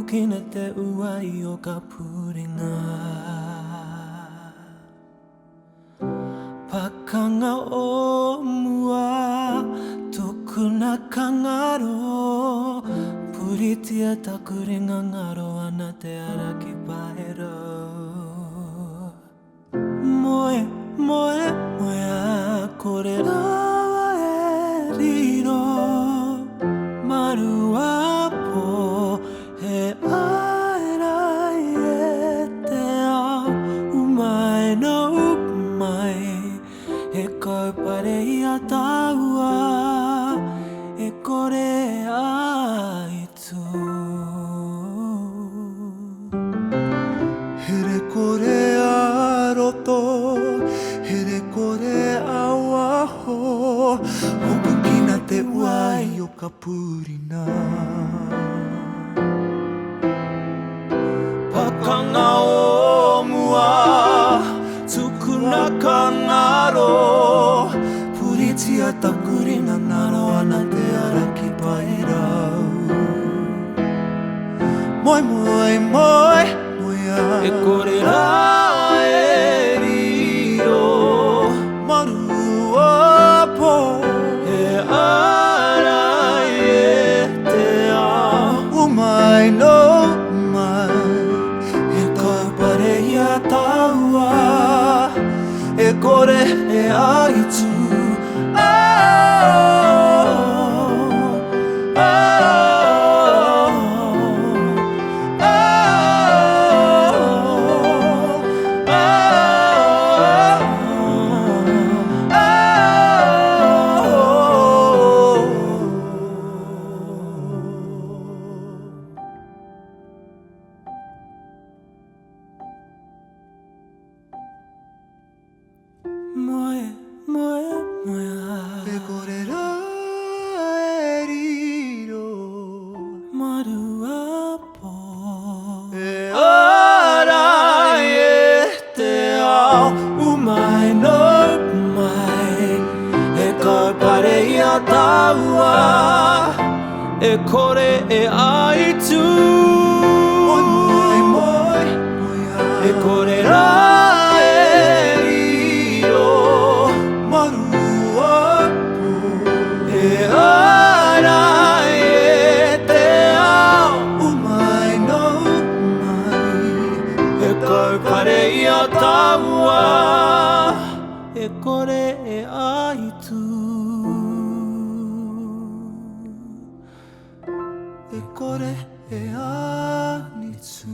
Hopukina te ua i o ka puringa. Pakanga o mua, tukuna ka ngaro, Puritia taku ringa ngaro ana te ara ki Paerau. Moe, moe, moea, kore rawa e riro, Maru a pō, he aerai e te ao, U mai no u mai, he kaupare i a tāua, E kore e aitu. Here kore a roto, here kore a waho, Hopukina te wai o ka purina. Pakanga o mua, tukuna ka ngaro, Puritia taku ringa ngaro ana te ara ki Paerau. Moe, moe, moe, moea. E kore rā e riro. Maru a pō. He ārai e te ao. U mai no mai. He kaupare i a tāua. E kore e aitu. Oh, oh, oh, oh, oh, oh. Moe, moe, moea. E kore rā e riro. Maru a pō. E ārai e te ao. U mai no mai. He kaupare i a tāua. E kore e aitu. Moe, moe, moe, moea. E kore rā e riro. Maru a pō. E ārai e te ao. U mai no mai. He kaupare i a tāua. E kore e aitu. E kore e angitu.